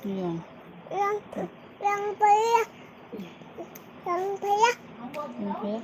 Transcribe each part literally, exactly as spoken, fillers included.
Yang. Yang, yang paya. Yang paya. Yang paya.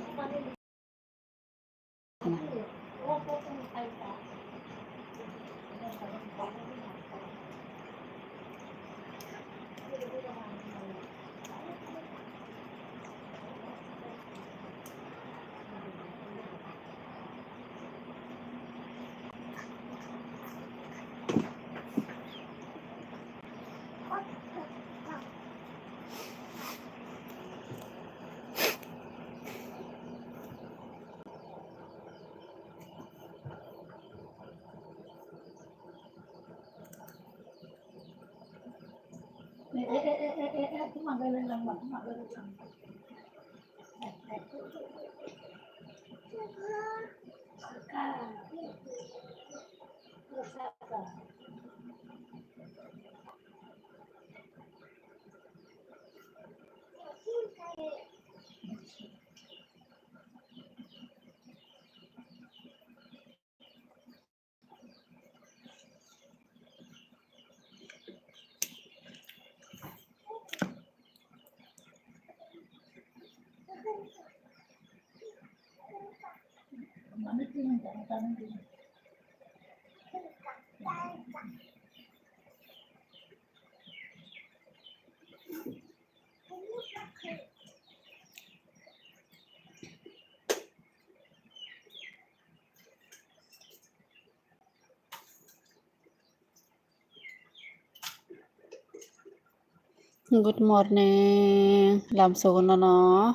Good morning, lamsogo nono,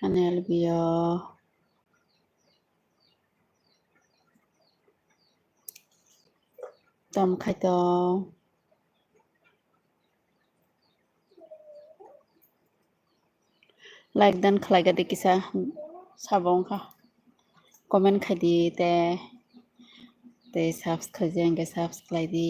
ani L B O. Tamo khaito. Like dan khlai gadi kisa sabo wngkha. Comment khai di te, tei subscribe jeng khe subscribe di.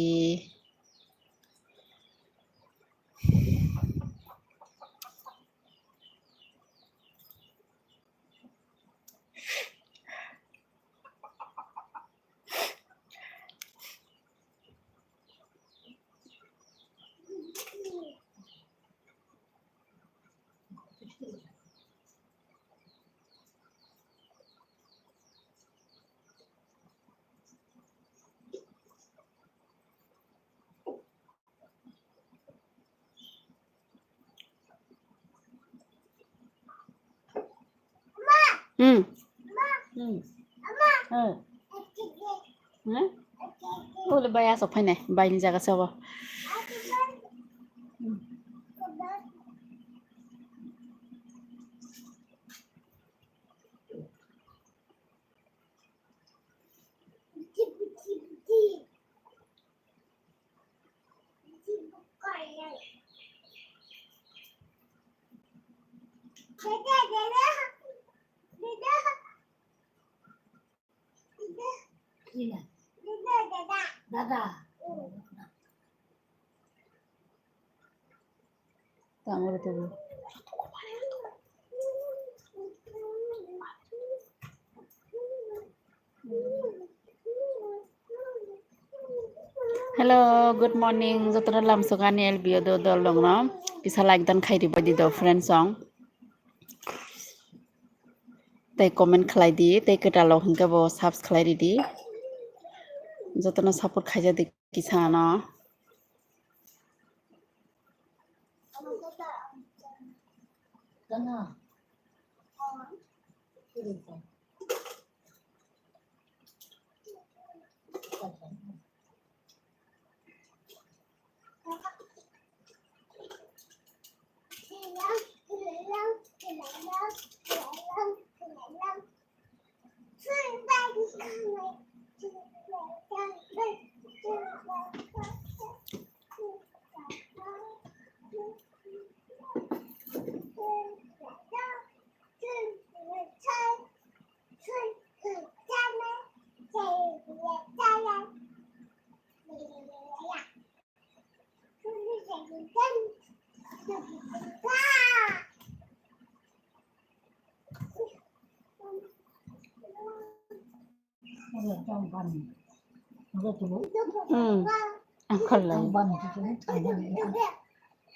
Hmm. Hmm. Eh. Hmm? Ole bai asok phainai, bai ni jaga se obo. Hmm. Dada. Tamo rw tongo. Hello, good morning. Jotono lamsok ani L B O do dol dongno. Kisa like dan khai di badi do friends song. Tei comment khlai di, tei kwtal rok hinkhe bo subs khlai ridi. Jotono support khaijak di kisa no. Hmm. Ang khalai. Ang ban tu tu thang ban ni ang.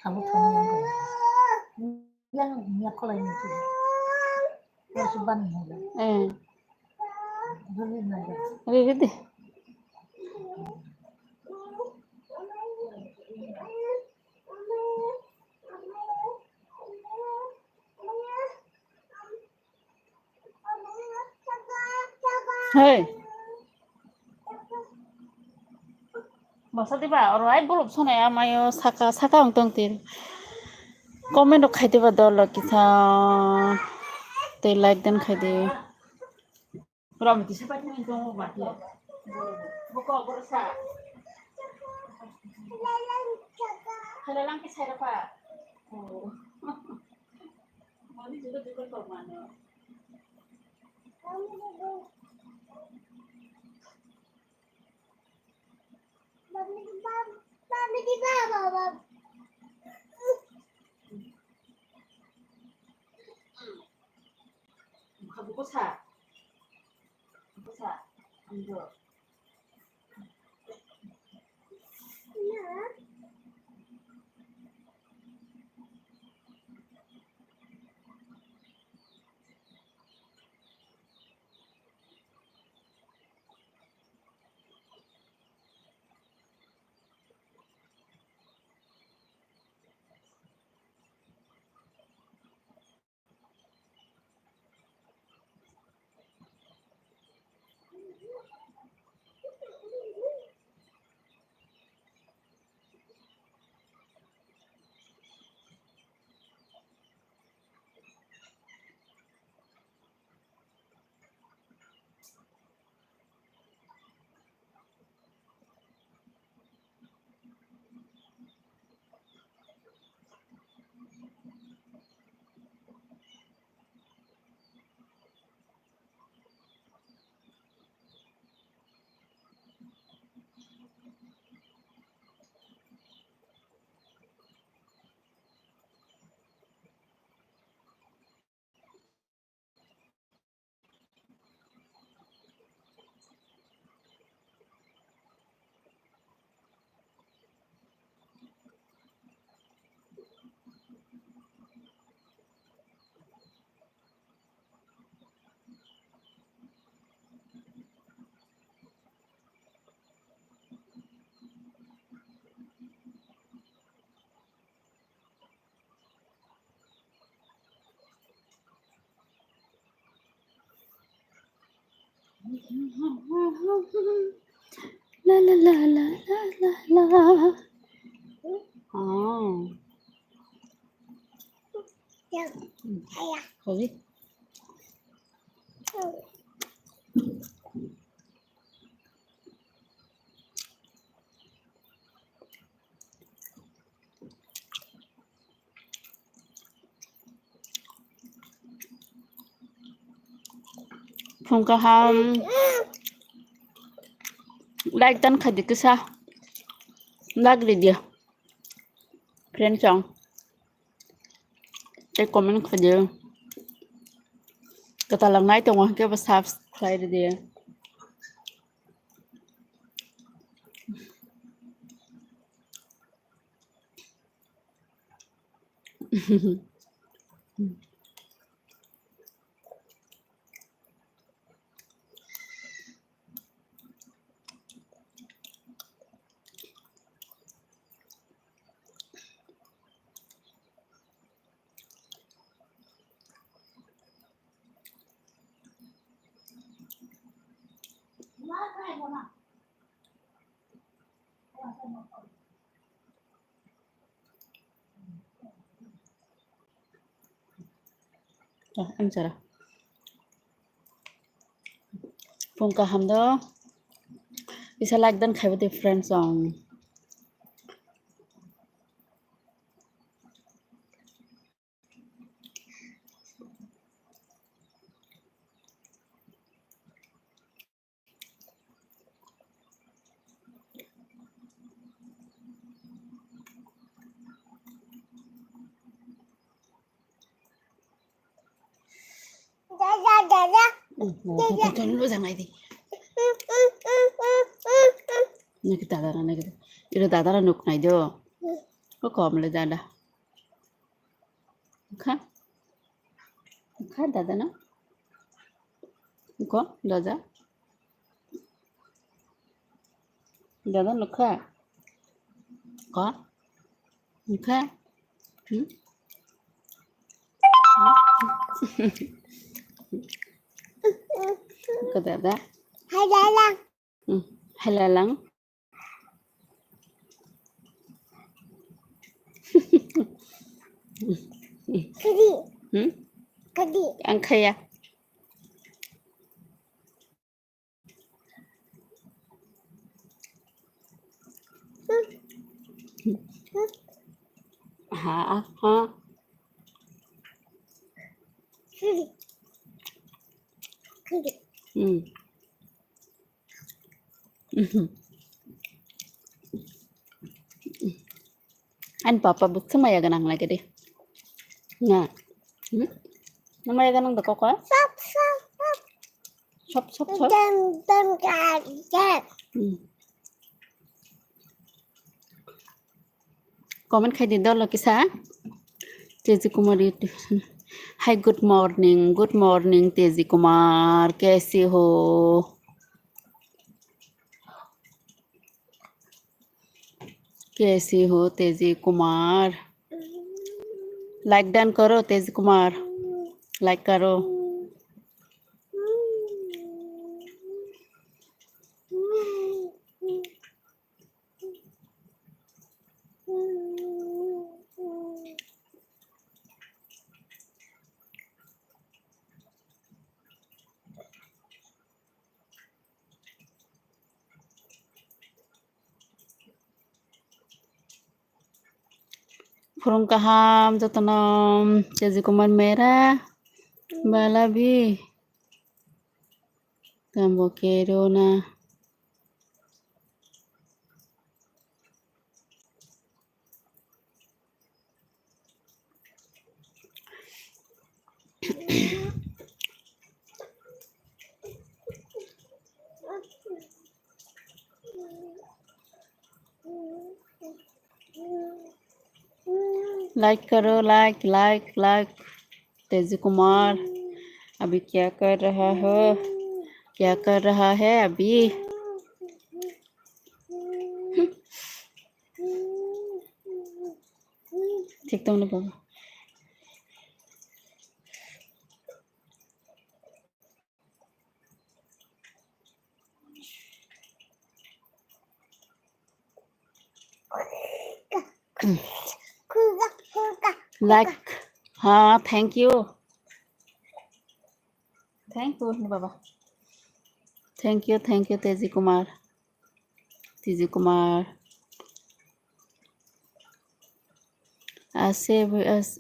Thang ban thang ban ni ang. Yang ni khalai ni tu. Yang su ban ni ang. Eh. Dulu ni ang. Riri di. Hey. Basa diba, oro ai bulb sonai amayo saka, saka wng tong tir. Comment rok khai diba dol rok kisa. Tei like den khai di. Rom kisa pai tong tong ba. Boko boro sa. Hala lang kisa ra pa. Oh. Mani juga juga kau mana? Buka buku sa. Buku sa. Ambil. La la la la la la la. Oh. Hobi. Phung kaham. Like dan khaidi kisa. Like di dia. Friend song. Tei comment khaidi. Kata lang nai tongo hingke ba subscribe di. Oh, ang chara. Phung kaham do. Isa like dan khaibo de friends song. Hmm, mau buka dulu jangan ini. Naki dada na naki. Iro dada na nuk nai do. Ko kom le dada. Kha. Kha dada na. Ko dada. Dada nuk kha. Ko. Nuk kha. Hmm? Ko dada. Hai dada. Hmm. Hai lalang. Kadi. Hmm? Kadi. Ang kaya. Ha, ha. Kadi. Kadi. Hmm. Mhm. Ani papa bwswk maya gwnang lagedi. Na. Hmm? Maya gwnang da koko? Sop, sop, sop. Sop, sop, sop. Dam, dam, dam, dam. Hmm. Comment khai di dolo kisa. Teji Kumar YouTube. Hi, good morning. Good morning, Teji Kumar. Kaise ho? Kaise ho, Teji Kumar? Like done karo, Teji Kumar. Like karo. Phurung kaham jotono, Teji Kumar Mera, Balabi, Kambo Kerona. Like करो, like, like, like। तेजी कुमार, अभी क्या कर रहा हो? क्या कर रहा है अभी? ठीक तो नहीं बाबा। Like, हाँ, thank you। Thank you, Baba. Thank you, thank you, तेजी कुमार। तेजी कुमार। ऐसे, ऐस-,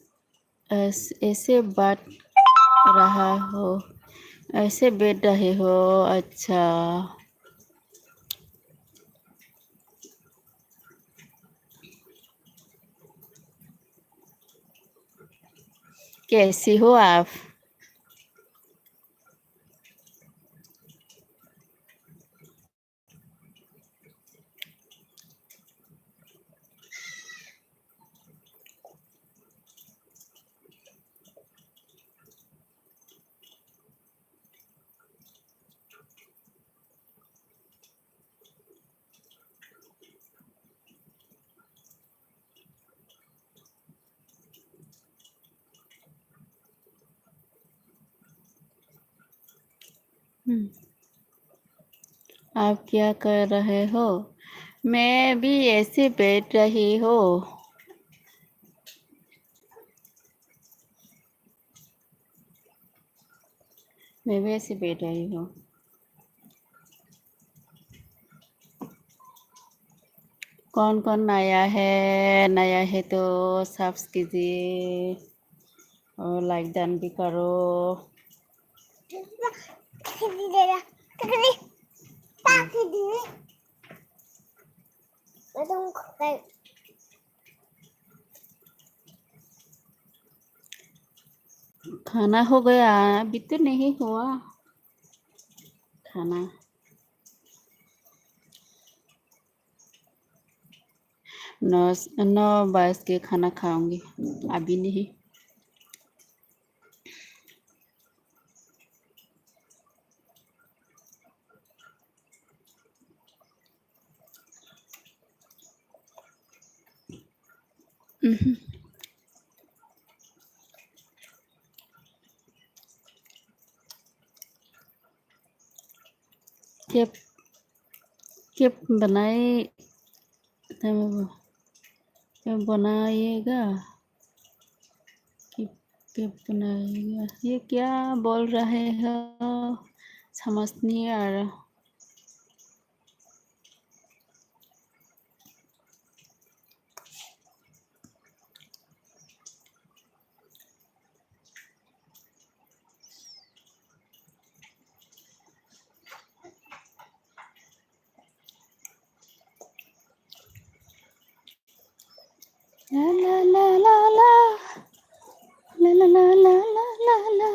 ऐस-, ऐसे बात रहा हो, ऐसे बैठ रहे हो, अच्छा। कैसी हो आप? हम्म। आप क्या कर रहे हो? मैं भी ऐसे बैठ रही हूँ। मैं भी ऐसे बैठ रही हूँ। कौन कौन नया है? नया है तो subs कीजिए और like done भी करो। खाना हो गया, अभी तो नहीं हुआ खाना। No, no, bas ke khana khaungi. Abini hi. Mhm. Kep, kep banai, kep banai ga, kep, kep banai ga. Ye kya bol rahe ho? Samajh nahi aa raha. La la la la la. La la la la la la la.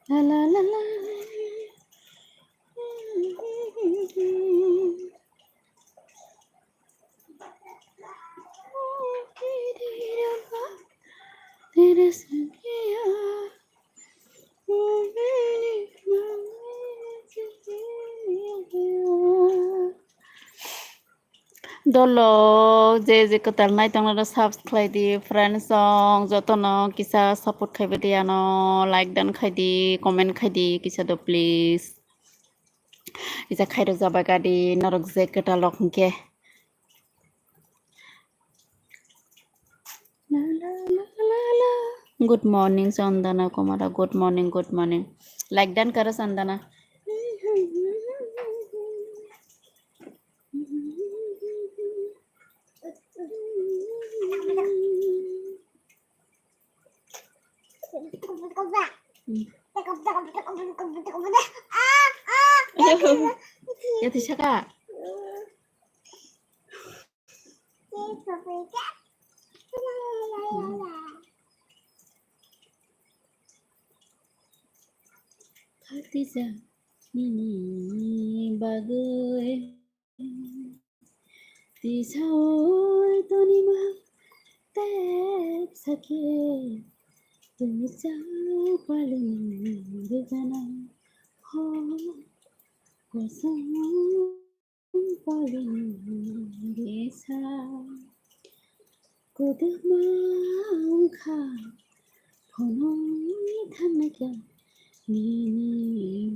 La la la la. Dolo, je je kwtal nai tongna rok subscribe khlai di, friends song jotono kisa support khai bai di ano, like dan khai di, comment khai di kisa do please. Kisa khairok jabai gadi norok je kwtal rok hinkhe. La, la, la, la, la. Good morning, Chandana Kumara. Good morning, good morning. Like dan karo, Chandana. Ayo. Ya, di saka. Khatisa nini bagwi tisaui tonima tep sakhe twichak palini rijana ho kosong. Risa kwdwkma wngkha, phunukni thangnai khe nini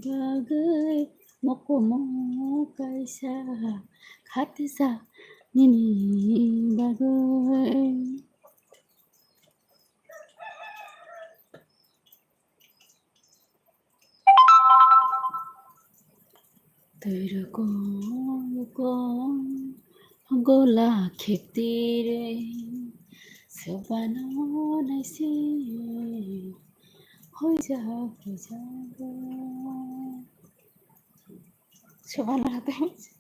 bagwi mokomo kaisa khatisa nini bagwi. Twi rwkong rwkong gola kheptwi rwi swbano naisi hoijak hoijak swbano naisi.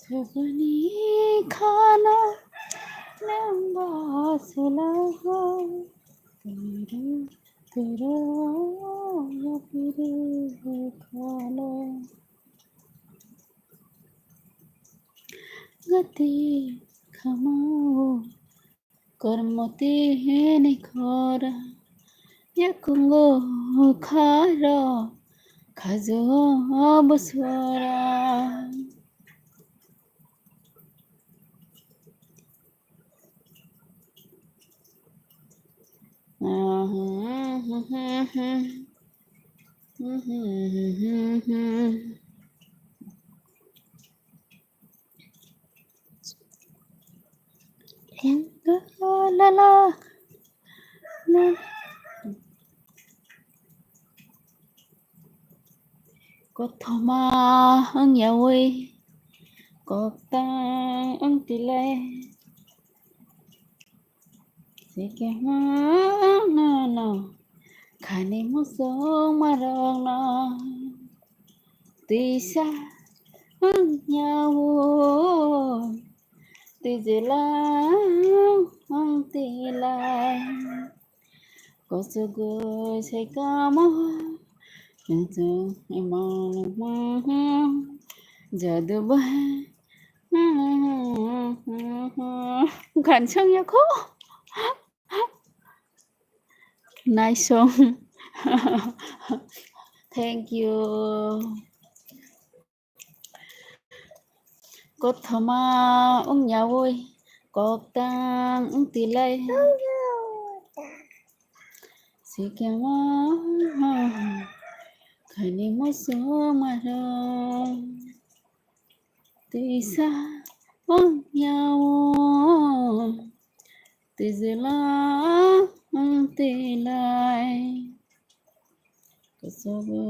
Sabani khana nangba selai hai. Tero, tero, yapiri khana. Gati khamao. Kormoti hini khora, yakungo kharo, khajo busora. La, la, la. Kothoma wngyawi koktang wngtilai. Sikhe nono khani muchungmarokno twisa wngyawi twijlao wngtilai. Kuchugwi sai kamo Gan song ya ko. Nice song. Thank you. Kothoma wngyawi koktang wngtilai. Sikemo khani musu maro. Tisa wngyawo tijela wngtilai. Kosobo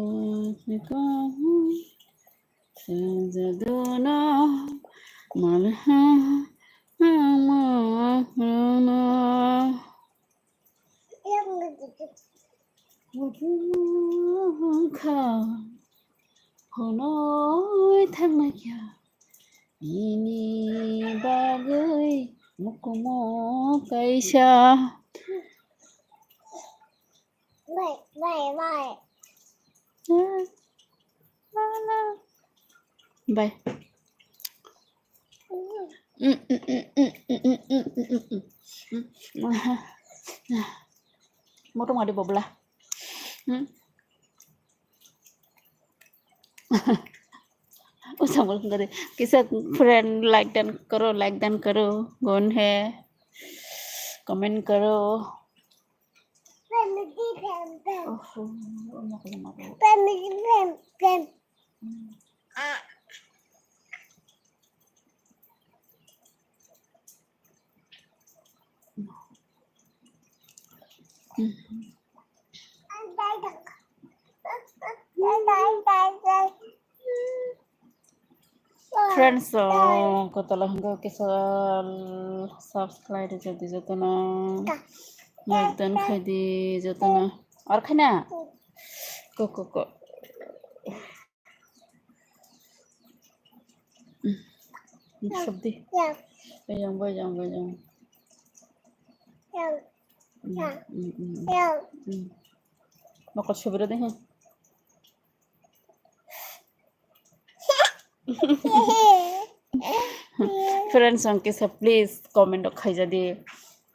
sikong sajadona malha malha. Kha honoi thangnai kha bini bagwi mukumu kaisa. Bai, bai, bai. Bai. Motom adi bobla. Usang bol kare. Kisa friend like dan karo, like dan karo. Gon hai. Comment karo. Oho, omo khe ma bo. Friends, oh, kotolo hwnkhe kisa subscribe rijak di jotono, like dan khai di jotono. Ar khaina? Ko, ko, ko. Sabdi. Bayang, bayang, bayang. Mokol subira deh. Friends, ang kisa please comment rok khaijadi,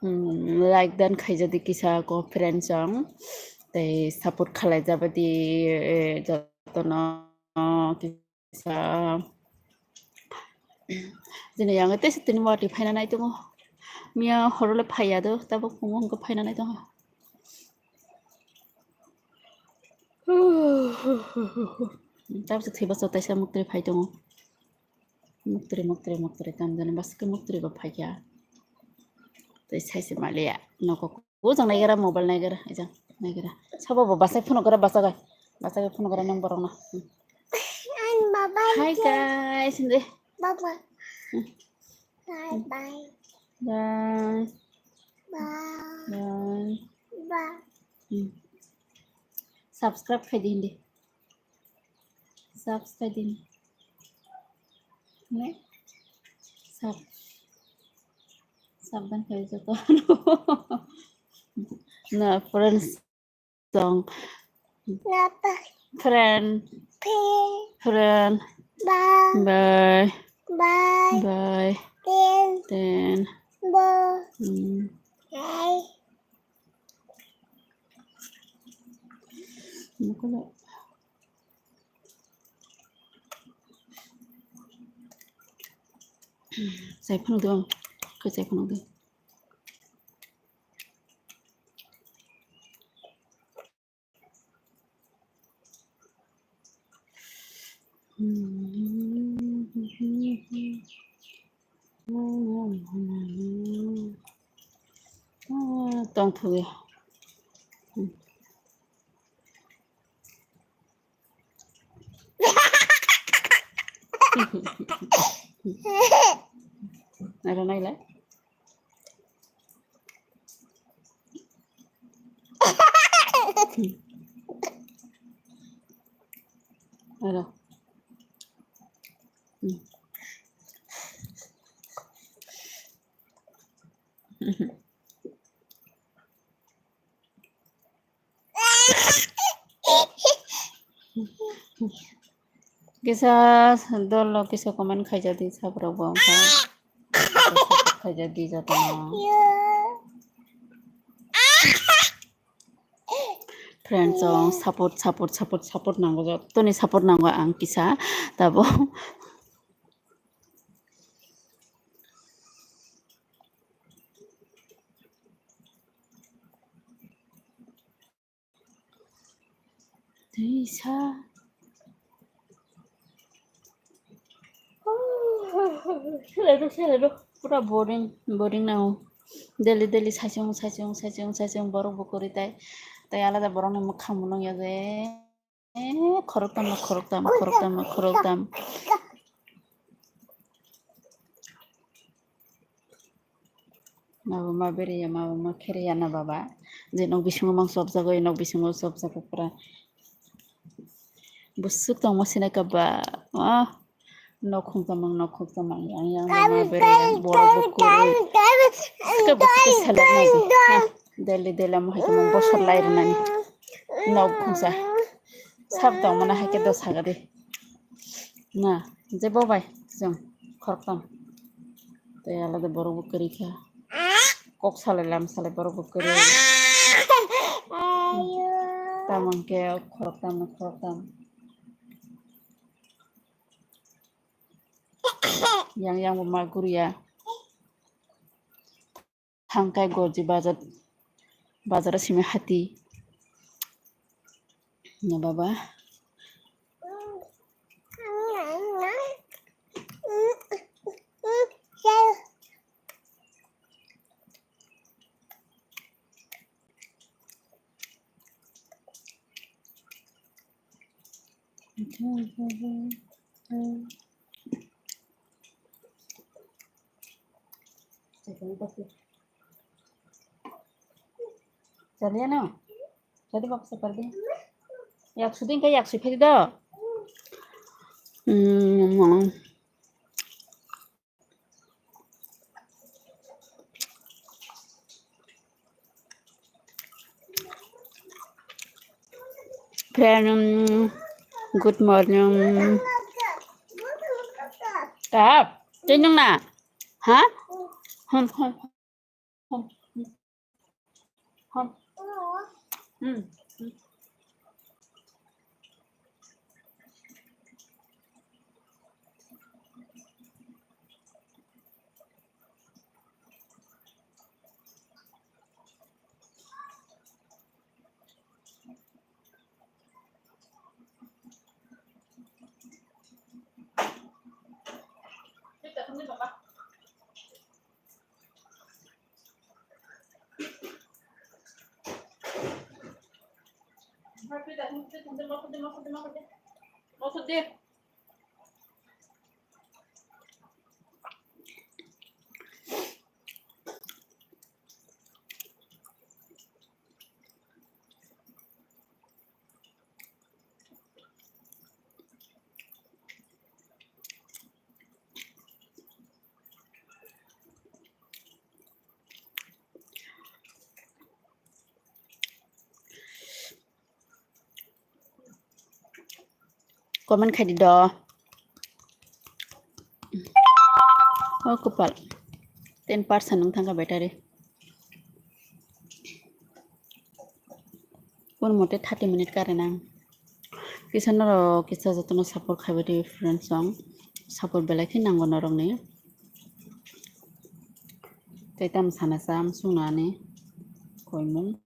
like dan khaijadi kisa ko friends ang tei support khalai jabadi jotono kisa. Jini yang tei tini wati phaina nai tongo. Miya horole phaiya do, tabuk phungo hwnkhe phaina nai tongo. Tabuk thwiba so taisa muktri phai tongo. Muktri, muktri, muktri, tamjani baske muktri bo phaikha. Tei saise maliya nogo. Ujang naigra, mobile naigra, ijang naigra. Sabo bo basai phunukgra, basagai. Basagai phunukgra nang borokno. Hi guys, hindi. Bye bye. Bye. Bye. Bye. Subscribe khai di hindi. Subscribe din. Ne? Sub. Sabdan khai joto. Na, friends song. Friend. Friend. Bye. Bye. Bye. Bye. Ten. Ten. Bye. Hmm. Bye. Chai phano do, khe chai phano do. Tong thwi. Aro nailai. Aro. Hmm. Kisa dol lo kisa comment khaijadi sabrok bo wngkha. Khaijadi jotono. Friends, o support, support, support, support nango, jotoni support nango ang kisa tabo. Teisa. Selero, selero. Pura boring, boring nango. Daily, daily saichung, saichung, saichung, saichung borok bo kwrwi tai. Tai alada borokni mwkhang bo nukya je. Eh, khoroktam, khoroktam, khoroktam, khoroktam. Mabo ma bereya, mabo ma khereya na baba. Je nok bisingo mang chopjago, nok bisingo chopjago pura. Busuk tongma sinai kaba. Ah, nok khungtamang, nok khungtamang, yang, yang, ma bereya, borok bo kwrwi. Sika bo sika salak na di. Ha, daily, daily amo hai khe mang bosor lai rwnani. Nok khungsa. Sab tongmana hai khe do sagadi. Na, je bo bai, jeng, khoroktam. Tei alada borok bo kwrwi kha. Kok salai lam salai borok bo kwrwi. Tamo hwnkhe khoroktam no khoroktam. Yang yang bo ma guriya. Thangkai gorji bazar, bazar simi hati. Na baba. Chaliya na? Jadi bak sapar di. Yak suding ka yak sui phedi do. Hmm. Friend, good morning. Kap, tei nung na? Ha? Hon, hon, hon, hon. Hmm. Comment khaidi do. O kopal. Ten percent wng thangkha battery. Kono mote thirty minute kare nang. Kisa norok kisa jotono support khaibai di friends song. Support belai khe nango norokni. Tei tamo sana cha amsung nani koimung.